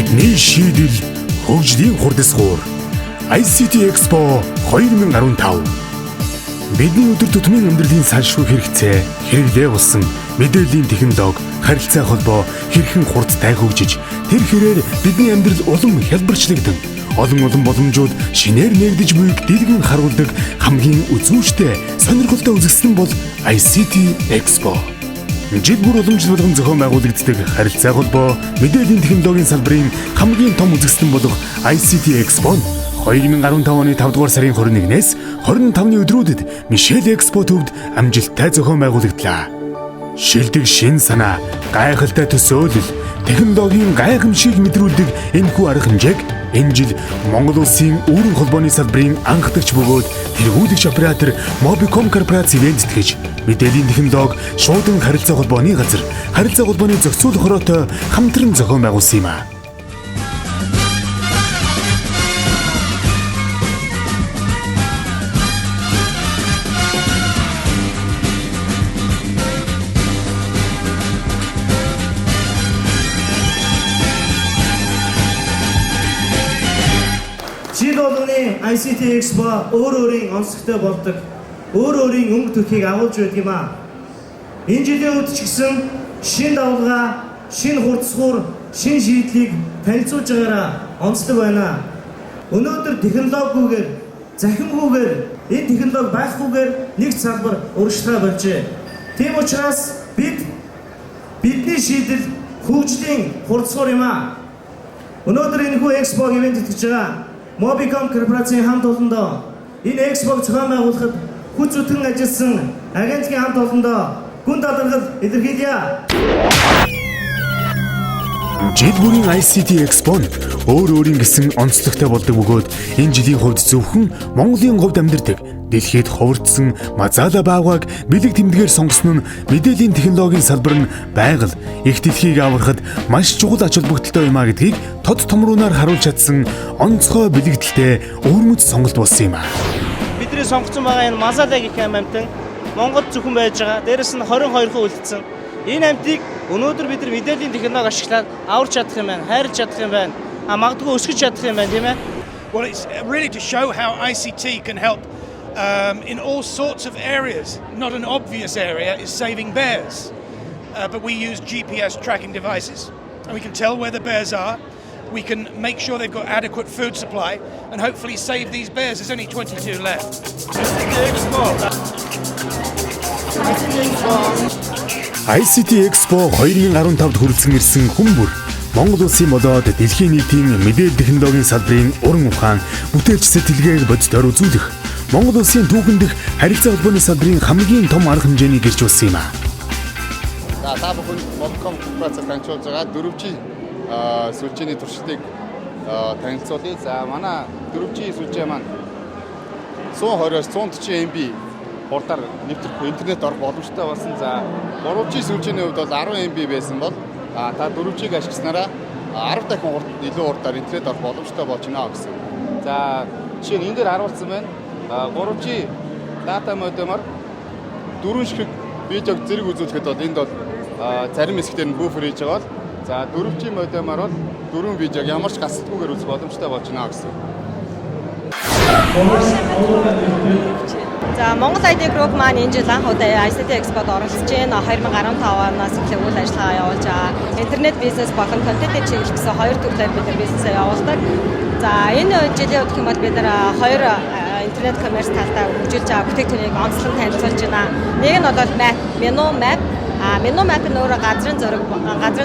Бидний шийдэл хөгжлийн хурдсгуур ICT Expo 2015. Бидний өдөр тутмын амьдралын салшгүй хэрэгцээ, хэрэглээ болсон мэдээллийн технологи, харилцаа холбоо хэрхэн хурдтай хөгжиж, тэр хэрээр бидний амьдрал улам хялбарчлагдан, олон олон боломжууд шинээр нээгдэж буйг дэлгэн харуулдаг хамгийн үзүүштэй, сонирхолтой үзэсгэлэн бол ICT Expo. Жил бүр уламжлал болгон зохион байгуулагддаг харилцаа холбоо, мэдээллийн технологийн салбарын хамгийн том үзэсгэлэн болох ICT Expo нь 2015 оны 5 дугаар сарын 21-ээс 25-ны өдрүүдэд Мишель Экспо төвд амжилттай зохион байгуулагдлаа. Шилдэг шин санаа, гайхалтай төсөөлөл, технологийн гайхамшиг мэдрүүлдэг энэхүү арга хэмжээг энэ жил Монгол улсын үүрэн холбооны салбарын анхдагч бөгөөд тэргүүлэгч оператор Mobicom корпорац ивээн тэтгэж, мэдээллийн технологи, шуудан харилцаа холбооны газар, харилцаа холбооны зохицуулах хороотой хамтран зохион байгуулсан юм а. Жил болгоны ICT Expo өөр өөрийн онцлогтой болдог. Өөр өөрийн өнгө төрхийг агуулж байдаг юм аа. Энэ жилийн үед ч гэсэн шин давлгаа, шин хурцсгуур, шин шийдлийг танилцуулж байгаараа онцлог байна. Өнөөдөр технологигүйгээр, захимгүйгээр, энэ технологи байхгүйгээр нэг салбар урагшлаа болжээ. Тийм учраас бидний шийдэл хөгжлийн хурцсгуур юм аа. Өнөөдөр энэхүү экспог ивээн тэтгэж байгаа Mobicom корпорацийн хамт олондоо энэ экспог зохион байгуулахад хүч зүтгэн ажилласан агентлагийн хамт олондоо гүн талархал илэрхийлье. Жил бүрийн ICT Expo нь өөр өөрийн гэсэн онцлогтой болдог бөгөөд энэ жилийн хувьд зөвхөн Монголын говьд амьдардаг дэлхийд ховордсон Мазала баавгайг бэлэг тэмдгээр сонгосон нь мэдээллийн технологийн салбар нь байгаль их дэлхийг аврахад маш чухал ач холбогдолтой юм а гэдгийг тод томруунаар харуулж чадсан онцгой бэлэгдэлтэй өвөрмөц сонголт болсон юм а. Бидний сонгоцсон байгаа энэ Мазала гэх юм амтан Монголд зөвхөн байж байгаа. Дээрэс нь 22% үлдсэн. Энэ амтыг өнөөдөр бид нар мэдээллийн технологи ашиглаад аварч чадах юм байна, хайрлаж чадах юм байна. А магадгүй өсгөж чадах юм байна, тийм ээ. Well, it's really to show how ICT can help in all sorts of areas. Not an obvious area is saving bears, but we use GPS tracking devices and we can tell where the bears are. We can make sure they've got adequate food supply and hopefully save these bears. There's only 22 left. ICT Expo 2015-д хүрэлцэн ирсэн хүн бүр Монгол улсын болоод дэлхийн нийтийн мэдээлэл технологийн салбарын уран ухаан, бүтээлч сэтгэлгээг бодитоор үзүүлэх Монгол улсын түүхэн дэх харилцаа холбооны салбарын хамгийн том арга хэмжээний гэрч болсон юм а. За, та бүхэнд Mobicom корпорациас танилцуулж байгаа 4G сүлжээний туршилтыг танилцуулъя. За, манай 4G сүлжээ маань 120-оос 140 MB хурдаар нэвтрэх интернет орох боломжтой болсон. За, 3G сүлжээний хувьд бол 10 MB байсан бол та 4G-г ашигласнараа 10 дахин хурд илүү хурдаар интернет орох боломжтой болж байна гэсэн. За, жишээ нь энэ дээр харуулсан байна. 3G дата модемор дөрвөн ширхэг видеог зэрэг үзүүлэхэд бол энд бол зарим хэсгээр нь буфер хийж байгаа бол за 4G модемор бол дөрвөн видеог ямар ч гасалтгүйгээр үзэх боломжтой болж байна гэсэн. За, Монгол IT Group маань энэ жил анх удаа ICT Expo-д оролцож байна. 2015 оноос эхлээ үйл ажиллагаа явуулж байгаа. Интернет бизнес болон контентын чиглэл гэсэн хоёр төрлөөр бид нар бизнесээ явуулдаг. За, энэ жилийн хувьд гэх юм бол бид нар хоёр интернет commerce талдаа хөгжүүлж байгаа бүтээгдэхүүнийг онцлон танилцуулж байна. Нэг нь бол map, menu map. А menu map нь өөрөө газрын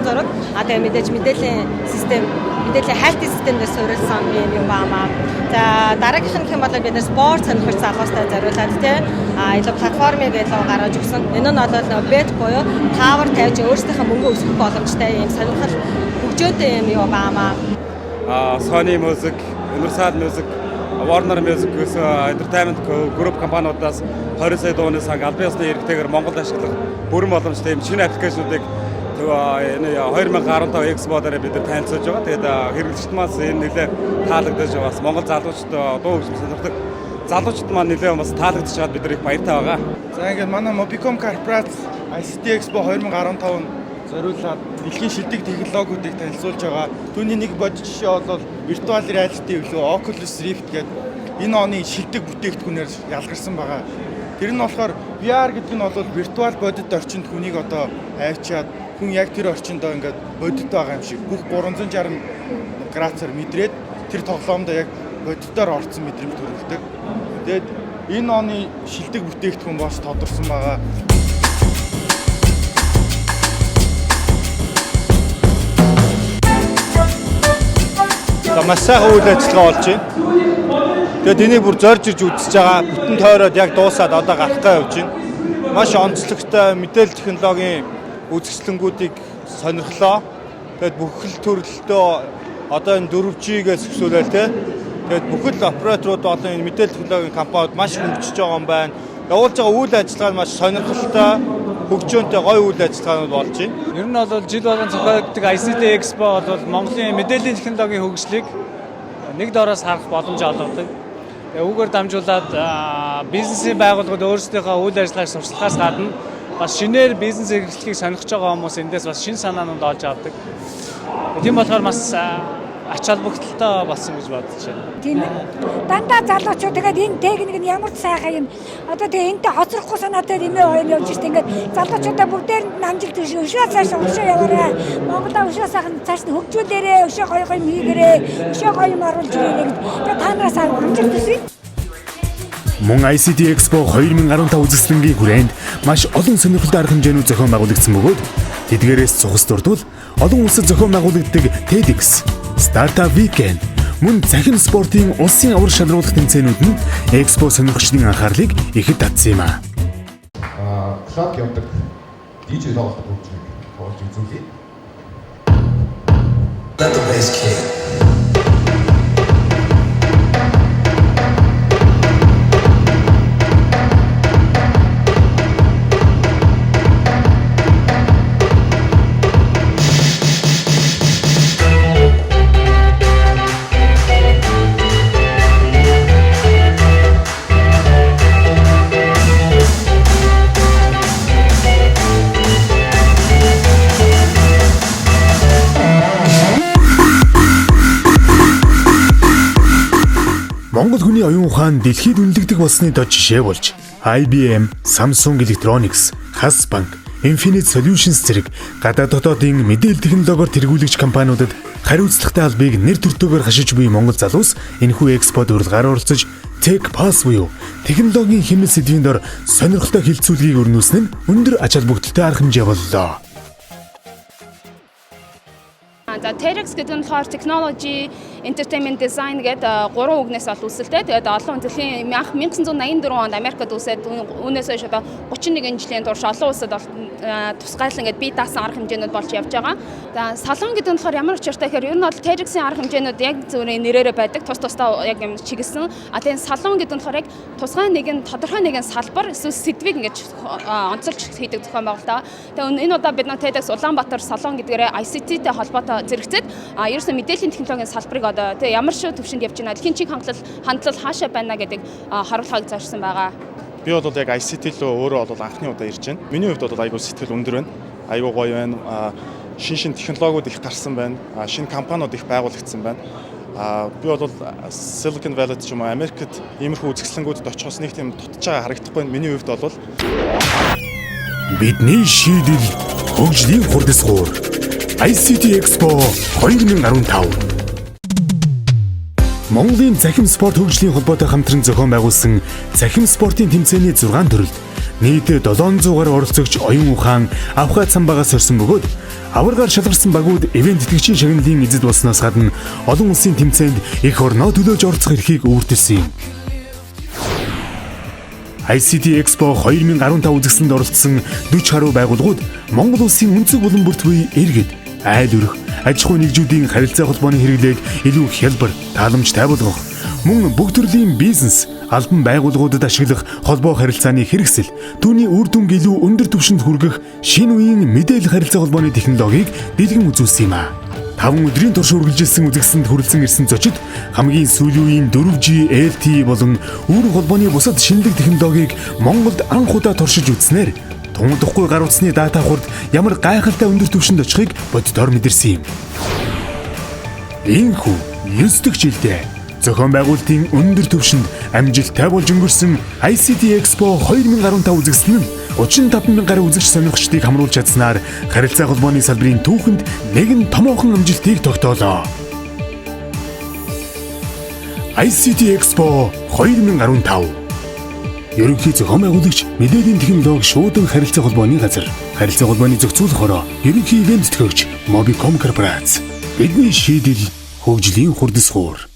зураг. А тэгээ мэдээж мэдээллийн систем, мэдээллийн хайлтын системээр суурилсан юм юм байна. За, дараагийнх нь гэх юм бол бид нар спорт сонирхогч залуустай зориулаад тий илүү платформыг илүү гаргаж өгсөн. Энэ нь бол нөгөө bet буюу таавар тавьж өөрсдийнхөө мөнгө өсгөх боломжтой юм сонирхол хөгжөөтэй юм юу байна. Sony Music, Universal Music, Warner Music гэсэн Entertainment Group компаниудаас 20 сая дууны санг албан ёсны хэрэгтэйгээр Монголд ашиглах бүрэн боломжтой юм шинэ application уудыг энэ 2015 Expo дээр бид нар танилцуулж байгаа. Тэгээд хэрэглэгчид маань энэ нэлээд таалагдаж, бас Монгол залуучууд, дуу хөгжим сонирхдаг залуучууд маань нэлээд бас таалагдж байгаад бид нар их баяртай байгаа. За, ингээд манай Mobicom корпорац ICT Expo 2015 зориулаад дэлхийн шилдэг технологиудыг танилцуулж байгаа. Түүний нэг бодит жишээ бол virtual reality билүү Oculus Rift гэдэг энэ оны шилдэг бүтээгдэхүүнээр ялгарсан байгаа. Тэр нь болохоор VR гэдэг нь бол virtual бодит орчинд хүнийг одоо авчиад хүн яг тэр орчиндөө ингээд бодит байгаа юм шиг бүх 360 градусаар мэдрээд тэр тоглоомдоо яг бодитоор орцсон мэдрэмж төрүүлдэг. Тэгээд энэ оны шилдэг бүтээгдэхүүн болж тодорсон байгаа. За, маш сайхан үйл ажиллагаа болж байна. Тэгээд энийг бүр зорж ирж үзэж байгаа. Бүтэн тойроод яг дуусаад одоо гарах гэж явж байна. Маш онцлогтой мэдээлэл технологийн үзэсгэлэнгүүдийг сонирхлоо. Тэгээд бүхэл төрөлтөө одоо энэ 4G-гээс өсөөлөл те. Тэгээд бүхэл операторууд болон энэ мэдээлэл технологийн компаниуд маш хөгжиж байгаа юм байна. Явуулж байгаа үйл ажиллагаа нь маш сонирхолтой, хөгжөөнтэй гоё үйл ажиллагаанууд болж байна. Ер нь бол жил болгон зохиогддог ICT Expo бол Монголын мэдээллийн технологийн хөгжлийг нэг доороос харах боломж олгодог. Тэгээ үүгээр дамжуулаад бизнесийн байгууллагууд өөрсдийнхөө үйл ажиллагааг сурталчилахаас гадна бас шинээр бизнес эрхлэхийг сонирхож байгаа хүмүүс эндээс бас шинэ санаанууд олж авдаг. Тийм болохоор бас ач холбогдолтой болсон гэж бодож байна. Тийм ээ. Дандаа залуучууд тэгээд энэ техник нь ямар ч сайхан юм. Одоо тэгээ энтэй хоцрохгүй санаатай эмээ хоёр явж штэ ингээд залуучуудаа бүгдээрэнд нь амжилт хүсье. Өшөө цааш өшөө яваарай. Монголоо өшөө сайхан цааш нь хөгжүүлээрэй. Өшөө гоё гоё юм хийгээрэй. Өшөө гоё юм оруулж ирээрэй гэж. Тэгээ та нараас амжилт хүсье. Мөн ICT Expo 2015 үзэсгэлэнгийн хүрээнд маш олон сонирхолтой арга хэмжээнүүд зохион байгуулагдсан бөгөөд тэдгээрээс цухас дурдвал олон улсад зохион байгуулагддаг TEDx, Startup Weekend, мөн цахим спортын улсын аварга шалруулах тэмцээнүүд нь Expo сонирхогчдын анхаарлыг ихэд татсан юм а. Club явдаг DJ тоглолт хөгжмийг тоглож үзүүлье. Let the bass kick. Монгол хүний оюун ухаан дэлхийд үнэлэгдэх болсны дор жишээ болж IBM, Samsung Electronics, Хас банк, Infinite Solutions зэрэг гадаад дотоодын мэдээлэл технологиор тэргүүлэгч компаниудад хариуцлагатай албыг нэр төртөөгөөр хашиж буй монгол залуус энэхүү экспод урилгаар оролцож Tech Pass буюу технологийн хэмнэл сэдвийн дор сонирхолтой хэлцүүлгийг өрнүүлсэн нь өндөр ач холбогдолтой арга хэмжээ боллоо. За, TEDx гэдэг нь болохоор Technology Entertainment Design гэдэг гурван үгнээс бол үүсэлтэй. Тэгээд олон дэлхийн 1984 онд Америкт үүсээд, үүнээс хойш одоо 31 жилийн турш олон улсад бол тусгайлан ингээд бие даасан арга хэмжээнүүд болж явж байгаа. За, салон гэдэг нь болохоор ямар учиртай гэхээр ер нь бол TEDx-ийн арга хэмжээнүүд яг зөвхөн нэрээрээ байдаг. Тус тусдаа яг юм чиглэсэн. А тэгээд салон гэдэг нь болохоор яг тусгай нэгэн тодорхой нэгэн салбар эсвэл сэдвийг ингээд онцолж хийдэг зохион байгуулалт. Тэгээд энэ удаа бид нар TEDx Улаанбаатар салон гэдгээрээ ICT-тэй холбоотой зэрэгцээд ерөөсөө мэдээллийн технологийн салбарыг одоо тэгээ ямар шүү төвшөнд явж байна, дэлхийн чиг хандлал хаашаа байна гэдэг харуулгыг зорьсон байгаа. Би бол яг ICT рүү өөрөө бол анхны удаа ирж байна. Миний хувьд бол айгүй сэтгэл өндөр байна. Айгүй гоё байна. Шин шин технологиуд их гарсан байна. Шинэ компаниуд их байгуулагдсан байна. Би бол Silicon Valley ч юм уу Америкт иймэрхүү үзэсгэлэнгүүдэд очихоос нэг тийм дутаж байгаа харагдахгүй байна. Миний хувьд бол Бидний шийдэл хөгжлийн хурдсгуур ICT Expo 2015. Монголын цахим спорт хөгжлийн холбоотой хамтран зохион байгуулсан цахим спортын тэмцээний 6 төрөлд нийт 700 гаруй оролцогч оюун ухаан авхай цамбагаас сорсон бөгөөд аваргаар шалгарсан багууд ивээн тэтгэгчийн шагналын эзэд болсноос гадна олон улсын тэмцээнд эх орноо төлөөж оролцох эрхийг өвөртөлсөн юм. ICT Expo 2015 үзэсгэлэнд оролцсон 40 гаруй байгууллагууд Монгол улсын өнцөг булан бүрт буй иргэд, айл өрх, аж ахуй нэгжүүдийн харилцаа холбооны хэрэглээг илүү хялбар, тааламжтай болгох, мөн бүх төрлийн бизнес, албан байгууллагуудад ашиглах холбоо харилцааны хэрэгсэл, түүний үр дүнг илүү өндөр түвшинд хүргэх шинэ үеийн мэдээлэл харилцаа холбооны технологиг дэлгэн үзүүлсэн юм а. 5 өдрийн турш үргэлжилсэн үзэсгэлэнд хүрэлцэн ирсэн зочид хамгийн сүүлийн үеийн 4G, LTE болон үүрэг холбооны бусад шинэлэг технологиг Монголд анх удаа туршиж үзснээр Тунгалахгүй гар утасны дата хурд ямар гайхалтай өндөр түвшинд очихыг бодитоор мэдэрсэн юм. Ийнхүү 9 дэх жилдээ зохион байгуулалтын өндөр түвшинд амжилттай болж өнгөрсөн ICT Expo 2015 үзэсгэлэн нь 35 мянган гаруй үзэгч сонирхчдыг хамруулж чадсанаар харилцаа холбооны салбарын түүхэнд нэгэн томоохон амжилтыг тогтоолоо. ICT Expo 2015. Ерөнхий зохион байгуулагч мэдээллийн технологи шуудан харилцаа холбооны газар. Харилцаа холбооны зохицуулах хороо ерөнхий ивээн тэтгэгч Mobicom корпорац. Бидний шийдэл хөгжлийн хурдас хуур.